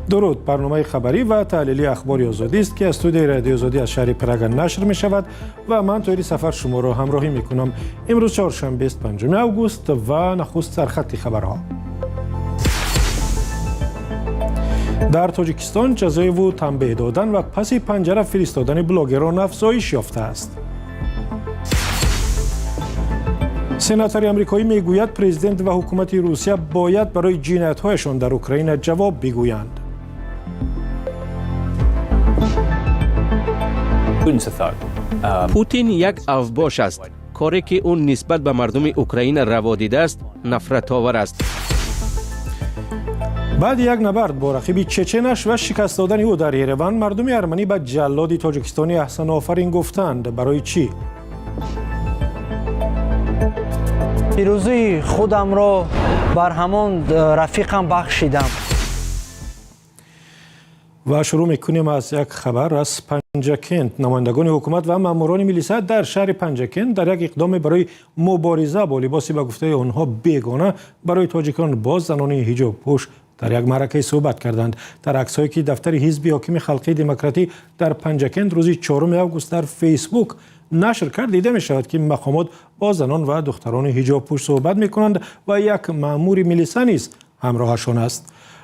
Дуруд. Барномаи хабарӣ ва таҳлилии Ахбори Озодӣ аст, ки аз студияи Радиои Озодӣ аз шаҳри Прага нашр мешавад ва ман, Тоҳири Сафар, шуморо ҳамроҳӣ мекунам. Имрӯз чоршанбе аст, 5 август, ва нахуст сархати хабарҳо. Дар Тоҷикистон ҷазоиву танбеҳ додан ва паси панҷара фиристодани блогерон афзоиш ёфтааст. Сенатори амрикоӣ мегӯяд, президент ва ҳукумати Русия бояд барои ҷиноятҳояшон дар Украина ҷавоб бигӯянд. Путин як авбош аст. Коре, ки ӯ нисбат ба мардуми Украина раво дидааст, нафратовар аст. Баъди як набард бо рақиби чеченаш ва шикаст додани ӯ дар Ереван, мардуми арманӣ ба ҷаллоди тоҷикистони аҳсанофарин гуфтанд. Барои чӣ? Пирӯзии худамро бар ҳамон рафиқам бахшидам. Ва шурӯъ мекунем аз як хабар аз Панҷакент. Намояндагони ҳукумат ва маъмурони милиса дар шаҳри Панҷакент дар як иқдоме барои мубориза бо либоси, ба гуфтаи онҳо, бегона барои тоҷикон бо занони ҳиҷобпӯш дар як маъракае суҳбат карданд. Дар аксҳое, ки дафтари ҳизби ҳокими Халқии Демократӣ дар Панҷакент рӯзи 4 август дар Фейсбук нашр кард, дида мешавад, ки мақомот бо занон ва духтарони ҳиҷобпӯш суҳбат мекунанд ва як маъмури милиса низ ҳамроҳашон аст.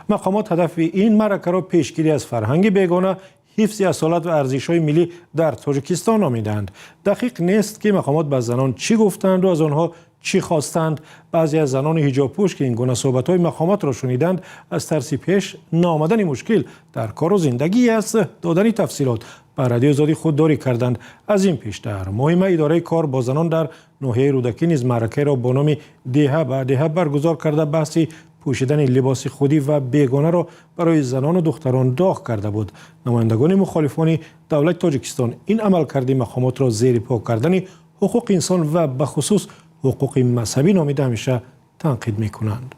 Мақомот ҳадафи ин маъракаро пешгирӣ аз фарҳанги бегона, ҳифзи асолат ва арзишҳои миллӣ дар Тоҷикистон номидаанд. Дақиқ нест, ки мақомот ба занон чӣ гуфтанду аз онҳо чӣ хостанд. Баъзе аз занони ҳиҷобпӯш, ки ин гуна суҳбатҳои мақомотро шуниданд, аз тарси пеш наомадани мушкил дар кору зиндагӣ аз додани тафсилот ба Радиои Озодӣ худдорӣ карданд. Аз ин пеш дар моҳи май идораи кор бо занон дар ноҳияи Рӯдакӣ низ маъракаеро бо номи «Деҳа ба деҳа» баргузор карда, баҳси пӯшидани либоси худӣ ва бегонаро барои занону духтарон доғ карда буд. Намояндагони мухолифони давлати Тоҷикистон ин амалкарди мақомотро зери по кардани ҳуқуқи инсон ва бахусус ҳуқуқи мазҳабӣ номида, ҳамеша танқид мекунанд.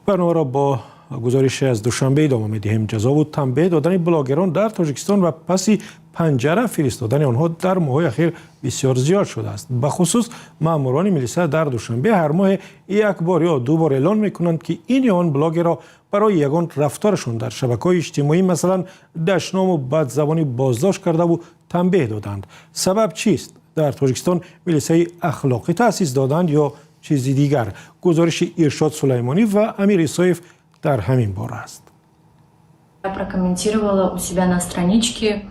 Барномаро бо гузорише аз Душанбе идома медиҳем. Ҷазову танбеҳ додани блогерон дар Тоҷикистон ва паси панҷара фиристодани онҳо дар моҳҳои ахир бисёр зиёд шудааст. Бахусус маъмурони милиса дар Душанбе ҳар моҳе як бор ё ду бор эълон мекунанд, ки ин ё он блогерро барои ягон рафторашон дар шабакаҳои иҷтимоӣ, масалан дашному бадзабонӣ, боздошт кардаву танбеҳ доданд. Сабаб чист? Дар Тоҷикистон милисаи ахлоқӣ таъсис доданд ё чизи дигар? Гузориши Иршод Сулаймонӣ ва Амир Исоев дар ҳамин бора аст. Прокомментировала у себя на страничке.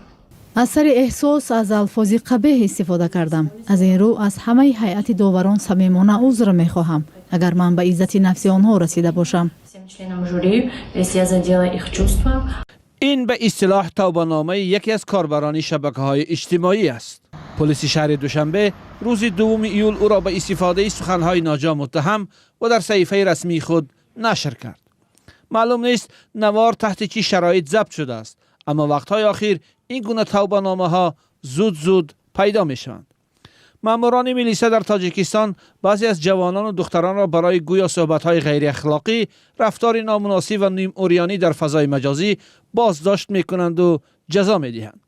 Аз сари эҳсос аз алфози қабеҳ истифода кардам. Аз ин рӯ аз ҳамаи ҳайати доварон самимона узр мехоҳам, агар ман ба иззати нафси онҳо расида бошам. Всем членам жюри, если я задела их чувства. Ин ба истилоҳ тавбаномаи яке аз корбарони шабакаҳои иҷтимоӣ аст. Полиси шаҳри Душанбе рӯзи 2 июл ӯро ба истифодаи суханҳои ноҷо муттаҳам ва дар саҳифаи расмии худ нашр кард. Маълум нест, навор таҳти чӣ шароит забт шудааст, аммо вақтҳои охир ин гуна тавбаномаҳо зуд зуд пайдо мешаванд. Маъмурони милиса дар Тоҷикистон баъзе аз ҷавонону духтаронро барои гӯё суҳбатҳои ғайриахлоқӣ, рафтори номуносиб ва нимурёнӣ дар фазои маҷозӣ боздошт мекунанду ҷазо медиҳанд.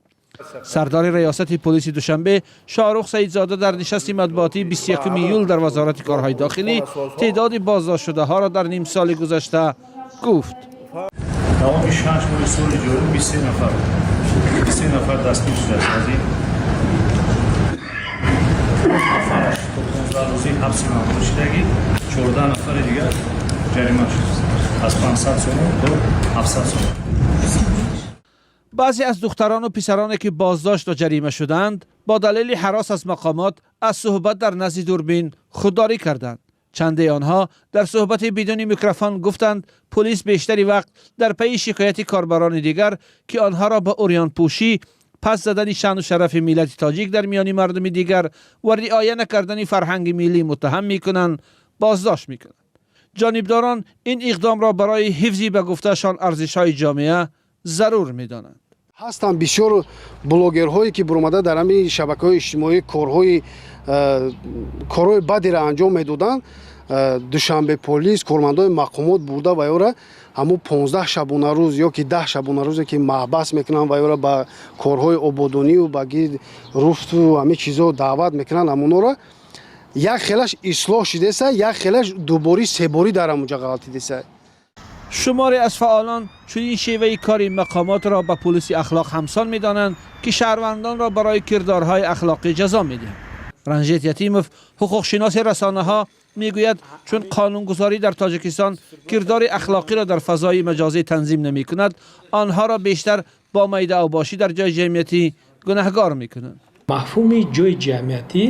Сардори раёсати полиси Душанбе Шоҳрух Саидзода дар нишасти матбуотии 21 июл дар Вазорати корҳои дохилӣ теъдоди боздоштшудаҳоро дар нимсоли гузашта гуфт. Давоми 6 моҳи соли ҷорӣ 23 нафар, 23 нафар дастгир шудааст. Аз ин нафараш то 15 рӯзӣ ҳабси маъмурӣ шудагӣ, 14 нафари дигар ҷарима шуд, аз 500 сомон то 700 сомон. Баъзе аз духтарону писароне, ки боздошт ва ҷарима шуданд, бо далели ҳарос аз мақомот аз суҳбат дар назди дурбин худдорӣ карданд. Чанде онҳо дар суҳбати бидуни микрофон гуфтанд, полис бештари вақт дар пайи шикояти корбарони дигар, ки онҳоро ба урёнпӯшӣ, пас задани шаъну шарафи миллати тоҷик дар миёни мардуми дигар ва риоя накардани фарҳанги миллӣ муттаҳам мекунанд, боздошт мекунанд. Ҷонибдорон ин иқдомро барои ҳифзи, ба гуфтаашон, арзишҳои ҷомеа зарур медонанд. Ҳастанд бисёр блогерҳое, ки буромада дар ҳамин шабакаҳои иҷтимоӣ корҳои бадеро анҷом медоданд. Душанбе полис, кормандои мақомот бурда ва ёра ҳамун 15 шабонарӯз ё ки 10 шабонарӯзе, ки маҳбас мекунанд, ва ёра ба корҳои ободонию ба руфту ҳамин чизо даъват мекунанд. Ҳамонора як хелаш ислоҳ шудеса, як хелаш дуборӣ, себорӣ дар ҳамунҷа ғалтидеса. Шуморе аз фаъолон чунин шеваи кори мақомотро ба полиси ахлоқ ҳамсон медонанд, ки шаҳрвандонро барои кирдорҳои ахлоқӣ ҷазо медиҳанд. Ранжит Ятимов, ҳуқуқшиноси расонаҳо, мегӯяд, чун қонунгузорӣ дар Тоҷикистон кирдори ахлоқиро дар фазои маҷозӣ танзим намекунад, онҳоро бештар бо майдаавбошӣ дар ҷои ҷамъиятӣ гунаҳгор мекунанд. Мафҳуми ҷои ҷамъиятӣ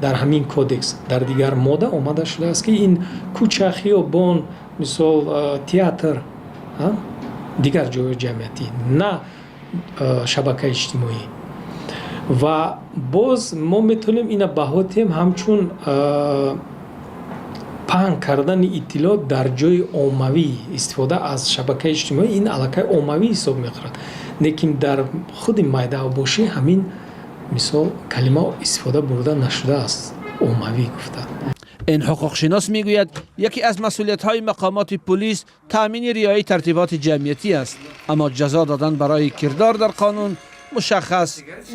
дар ҳамин кодекс дар дигар модда омада шудааст, ки ин кӯча, хиёбон, мисол, театр, дигар ҷойҳои ҷамъиятӣ, на шабакаи иҷтимоӣ. Ва боз мо метавонем ина баҳо диҳем ҳамчун паҳн кардани иттилоот дар ҷои оммавӣ. Истифода аз шабакаи иҷтимоӣ ин аллакай оммавӣ ҳисоб мехӯрад, лекин дар худи майдаавбошӣ ҳамин мисол калима истифода бурда нашудааст, оммавӣ гуфта. Ин ҳуқуқшинос мегӯяд, яке аз масъулиятҳои мақомоти полис таъмини риояи тартиботи ҷамъиятӣ аст, аммо ҷазо додан барои кирдор дар қонун мушаххас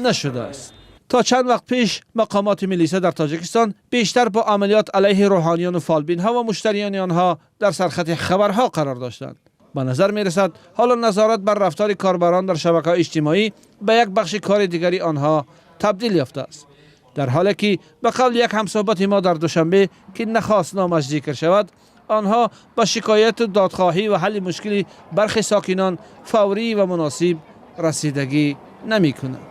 нашудааст. То чанд вақт пеш мақомоти милиса дар Тоҷикистон бештар бо амалиёт алайҳи рӯҳониёну фолбинҳо ва муштариёни онҳо дар сархати хабарҳо қарор доштанд. Ба назар мерасад, ҳоло назорат бар рафтори корбарон дар шабакаҳои иҷтимоӣ ба як бахши кори дигари онҳо табдил ёфтааст, дар ҳоле ки ба қавли як ҳамсӯҳбати мо дар Душанбе, ки нахост номаш зикр шавад, онҳо ба шикояту додхоҳӣ ва ҳалли мушкили бархи сокинон фаврӣ ва муносиб расидагӣ намекунанд.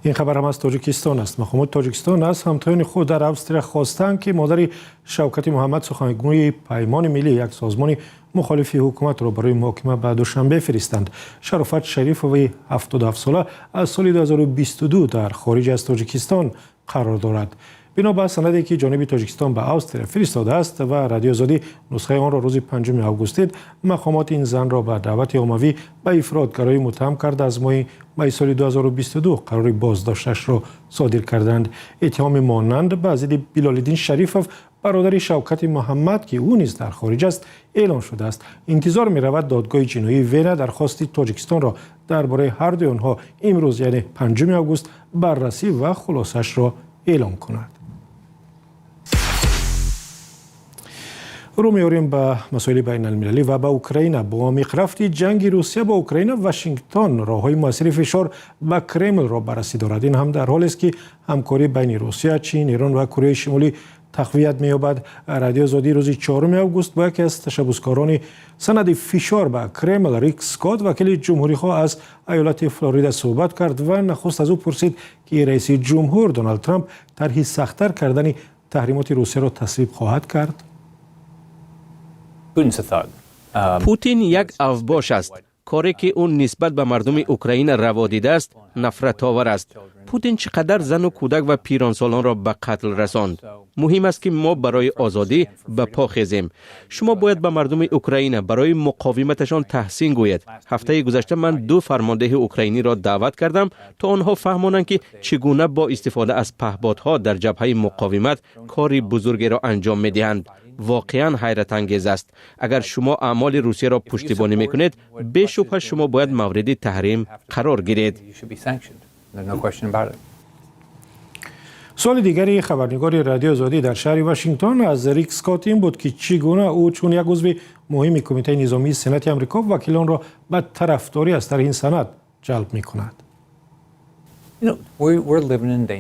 Ин хабар ҳам аз Тоҷикистон аст. Мақомоти Тоҷикистон аз ҳамтоёни худ дар Австрия хостанд, ки модари Шавкати Муҳаммад, сухангӯи Паймони миллӣ, як созмони мухолифи ҳукуматро, барои муҳокима ба Душанбе фиристанд. Шарофат Шарифови 77сола аз соли 2022 дар хориҷ аз Тоҷикистон қарор дорад. Бино ба санаде, ки ҷониби Тоҷикистон ба Австрия фиристодааст ва Радиои Озодӣ нусхаи онро рӯзи 5 август дид, мақомот ин занро ба даъвати оммавӣ ба ифротгароӣ муттаҳам карда, аз моҳи майи соли 2022 қарори боздошташро содир карданд. Иттиҳоми монанд ба зидди Билолиддин Шарифов, бародари Шавкати Муҳаммад, ки ӯ низ дар хориҷ аст, эълон шудааст. Интизор меравад, додгоҳи ҷиноии Вена дархости Тоҷикистонро дар бораи ҳардуи онҳо имрӯз, яъне 5 август, баррасӣ ва хулосаашро эълон кунад. Рӯ меорем ба масоили байналмилалӣ ва ба Украина. Бо амиқрафти ҷанги Русия бо Украина, Вашингтон роҳҳои муассири фишор ба Кремлро баррасӣ дорад. Ин ҳам дар ҳолест, ки ҳамкорӣ байни Русия, Чин, Эрон ва Кореяи Шимолӣ тақвият меёбад. Радиои Озодӣ рӯзи 4 август бо яке аз ташаббускорони санади фишор ба Кремл, Рик Скотт, вакили ҷумҳурихоҳ аз айолати Флорида, суҳбат кард ва нахуст аз ӯ пурсид, ки раиси ҷумҳур Доналд Трамп тарҳи сахттар кардани таҳримоти Русияро тасвиб хоҳад кард. Путин як авбош аст. Коре, ки ӯ нисбат ба мардуми Украина раво дидааст, нафратовар аст. Путин чӣ қадар зану кӯдак ва пиронсолонро ба қатл расонд. Муҳим аст, ки мо барои озодӣ ба по хезем. Шумо бояд ба мардуми Украина барои муқовиматашон таҳсин гӯед. Ҳафтаи гузашта ман ду фармондеҳи украиниро даъват кардам, то онҳо фаҳмонанд, ки чӣ гуна бо истифода аз паҳбодҳо дар ҷабҳаи муқовимат кори бузургеро анҷом медиҳанд. Воқеан ҳайратангез аст. Агар шумо аъмоли Русияро пуштибонӣ мекунед, бешубҳа шумо бояд мавриди таҳрим қарор гиред. Суоли дигари хабарнигори Радиои Озодӣ дар шаҳри Вашингтон аз Рик Скотт ин буд, ки чӣ гуна ӯ чун як узви муҳими Кумитаи низомии Сенати Амрико вакилонро ба тарафдорӣ аз тарҳи ин санад ҷалб мекунад.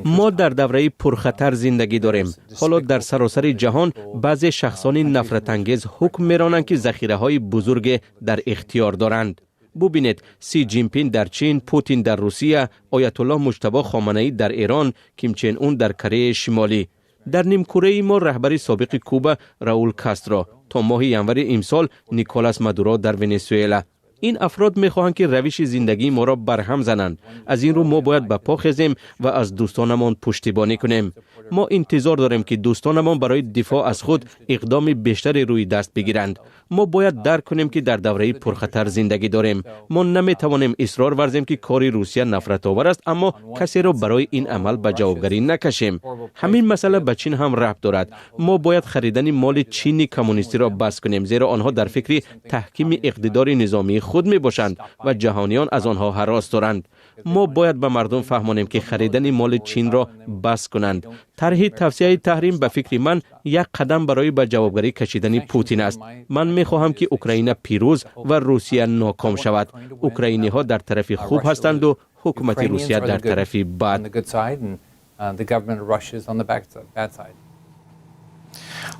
Мо дар давраи пурхатар зиндагӣ дорем. Ҳоло дар саросари ҷаҳон баъзе шахсони нафратангез ҳукм меронанд, ки захираҳои бузурге дар ихтиёр доранд. Бубинед, Си Ҷинпин дар Чин, Путин дар Русия, Оятуллоҳ Муҷтабо Хоманаӣ дар Эрон, Ким Чен Ун дар Кореяи Шимолӣ. Дар нимкураи мо раҳбари собиқи Куба Раул Кастро, то моҳи январи имсол Николас Мадуро дар Венесуэла. Ин афрод мехоҳанд, ки равиши зиндагии моро барҳам зананд. Аз ин рӯ мо бояд ба по хезем ва аз дӯстонамон пуштибонӣ кунем. Мо интизор дорем, ки дӯстонамон барои дифоъ аз худ иқдоми бештаре рӯи даст бигиранд. Мо бояд дарк кунем, ки дар давраи пурхатар зиндагӣ дорем. Мо наметавонем исрор варзем, ки кори Русия нафратовар аст, аммо касеро барои ин амал ба ҷавобгарӣ накашем. Ҳамин масъала ба Чин ҳам рабт дорад. Мо бояд харидани моли Чини коммунистиро бас кунем, зеро онҳо дар фикри таҳкими иқтидори низомии худ мебошанд ва ҷаҳониён аз онҳо ҳарос доранд. Мо бояд ба мардум фаҳмонем, ки харидани моли Чинро бас кунанд. Тарҳи тавсияи таҳрим, ба фикри ман, як қадам барои ба ҷавобгарӣ кашидани Путин аст. Ман мехоҳам, ки Украина пирӯз ва Русия ноком шавад. Украиниҳо дар тарафи хуб ҳастанду ҳукумати Русия дар тарафи бад.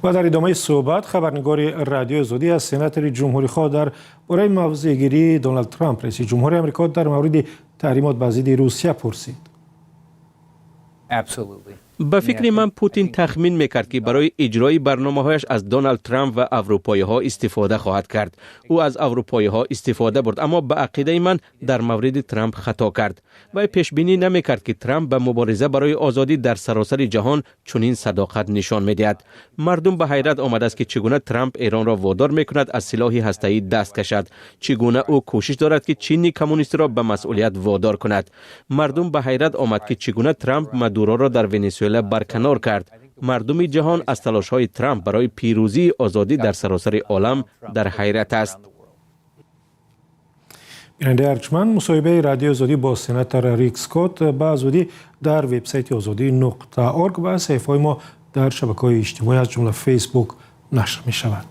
Ва дар идомаи суҳбат хабарнигори Радиои Озодӣ аз сенатори ҷумҳурихоҳ дар бораи мавзеъгирии Доналд Трамп, раиси ҷумҳури Амрико, дар мавриди таҳримот ба зидди Русия пурсид. Ба фикри ман, Путин тахмин мекард, ки барои иҷрои барномаҳояш аз Доналд Трамп ва аврупоиҳо истифода хоҳад кард. Ӯ аз аврупоиҳо истифода бурд, аммо ба ақидаи ман, дар мавриди Трамп хато кард. Вай пешбинӣ намекард, ки Трамп ба мубориза барои озодӣ дар саросари ҷаҳон чунин садоқат нишон медиҳад. Мардум ба ҳайрат омадааст, ки чӣ гуна Трамп Эронро водор мекунад аз силоҳи ҳастаӣ даст кашад, чӣ гуна ӯ кӯшиш дорад, ки Чини коммунистиро ба масъулият водор кунад. Мардум ба ҳайрат омад, ки чӣ гуна Трамп Мадуроро дар Венесуэла барканор кард. Мардуми ҷаҳон аз талошҳои Трамп барои пирӯзии озодӣ дар саросари олам дар ҳайрат аст. Бинандаи арҷманд, мусоҳибаи Радиои Озодӣ бо сенатор Рик Скотт ба зудӣ дар вебсайти озодӣ.org ва саҳифаҳои мо дар шабакаҳои иҷтимоӣ, аз ҷумла Фейсбук, нашр мешавад.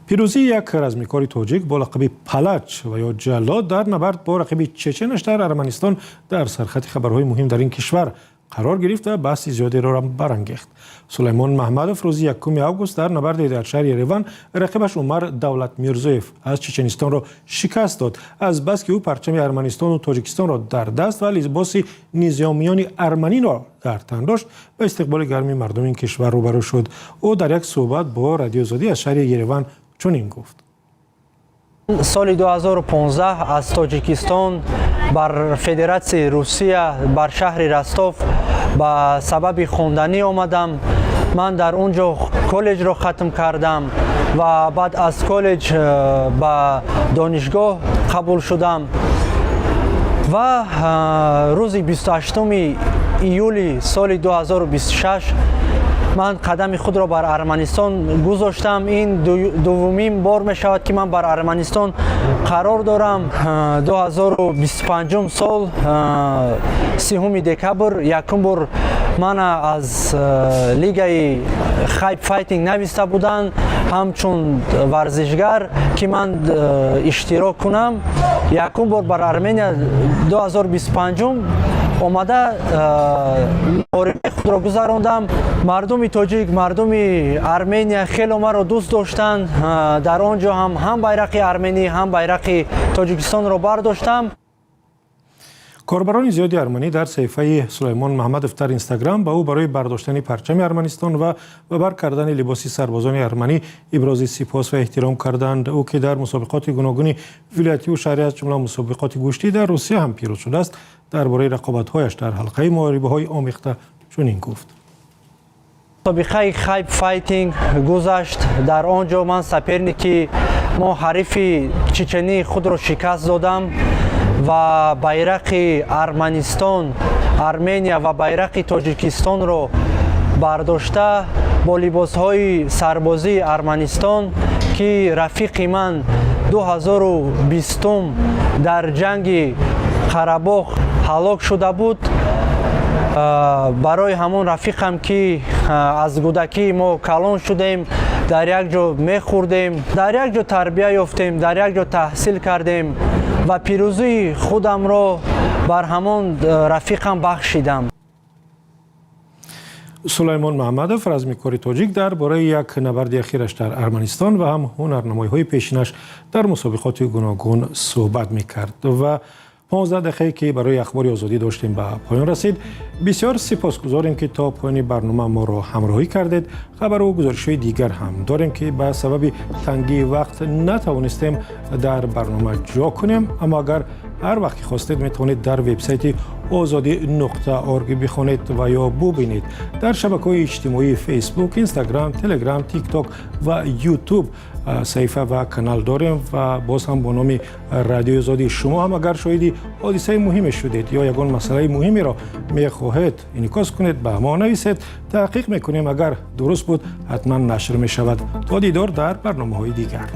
Пирӯзии як размикори тоҷик бо лақаби Палач ва ё Ҷаллод дар набард бо рақиби чеченаш дар Арманистон дар сархати хабарҳои муҳим дар ин кишвар қарор гирифт ва баҳси зиёдеро барангехт. Сулаймон Маҳмадов рӯзи 1 август дар набарде дар шаҳри Ереван рақибаш Умар Давлатмирзоев аз Чеченистонро шикаст дод. Аз бас ки ӯ парчами Арманистону Тоҷикистонро дар даст ва либоси низомиёни арманиро дар тан дошт, ба истиқболи гарми мардуми ин кишвар рӯбарӯ шуд. Ӯ дар як суҳбат бо Радиои Озодӣ аз шаҳри Ереван чунин гуфт. Соли 2015 аз Тоҷикистон бар Федератсияи Русия, бар шаҳри Ростов ба сабаби хонданӣ омадам. Ман дар он ҷо коллеҷро хатм кардам ва баъд аз коллеҷ ба донишгоҳ қабул шудам ва рӯзи 28 июли соли 2026 ман қадами худро бар Арманистон гузоштам. Ин дуввумин бор мешавад, ки ман бар Арманистон қарор дорам. 2025 сол 30 декабр якум бор мана аз лигаи Хайп Файтинг нависта буданд ҳамчун варзишгар, ки ман иштирок кунам. Якум бор бар Армения 2025 омада муҳорибаи худро гузарондам. Мардуми тоҷик, мардуми Армения хело маро дӯст доштанд. Дар он ҷо ҳам байрақи арменӣ, ҳам байрақи Тоҷикистонро бардоштам. Корбарони зиёди арманӣ дар саҳифаи Сулаймон Маҳмадов дар Инстаграм ба ӯ барои бардоштани парчами Арманистон ва ба бар кардани либоси сарбозони арманӣ ибрози сипос ва эҳтиром карданд. Ӯ, ки дар мусобиқоти гуногуни вилоятиву шаҳрӣ, аз ҷумла мусобиқоти гӯштӣ дар Русия ҳам пирӯз шудааст, дар бораи рақобатҳояш дар ҳалқаи муҳорибаҳои омехта чунин гуфт. Мусобиқаи Хайп Файтинг гузашт. Дар он ҷо ман соперники мо, ҳарифи чечении худро шикаст додам ва байрақи Арманистон, Армения ва байрақи Тоҷикистонро бардошта бо либосҳои сарбозии Арманистон, ки рафиқи ман 2020 дар ҷанги Қарабоғ ҳалок шуда буд. Барои ҳамон рафиқам, ки аз кӯдакӣ мо калон шудем, дар як ҷо мехӯрдем, дар як ҷо тарбия ёфтем, дар як ҷо таҳсил кардем, ва пирӯзии худамро бар ҳамон рафиқам бахшидам. Сулаймон Маҳмадов, размикори тоҷик, дар бораи як набарди ахираш дар Арманистон ва ҳам ҳунарнамоиҳои пешинаш дар мусобиқоти гуногун суҳбат мекард. Ва 15 дақиқае, ки барои Ахбори Озодӣ доштем, ба поён расид. Бисёр сипосгузорем, ки то поёни барнома моро ҳамроҳӣ кардед. Хабару гузоришҳои дигар ҳам дорем, ки ба сабаби тангии вақт натавонистем дар барнома ҷо кунем, аммо агар Ҳар вақт ки хостед, метавонед дар вебсайти озодӣ.org бихонед ва ё бубинед. Дар шабакаҳои иҷтимоии Фейсбук, Инстаграм, Телеграм, Тикток ва Ютуб саҳифа ва канал дорем ва боз ҳам бо номи Радиои Озодӣ. Шумо ҳам агар шоҳиди ҳодисаи муҳиме шудед ё ягон масъалаи муҳимеро мехоҳед инъикос кунед, ба мо нависед, таҳқиқ мекунем. Агар дуруст буд, ҳатман нашр мешавад. То дидор дар барномаҳои дигар.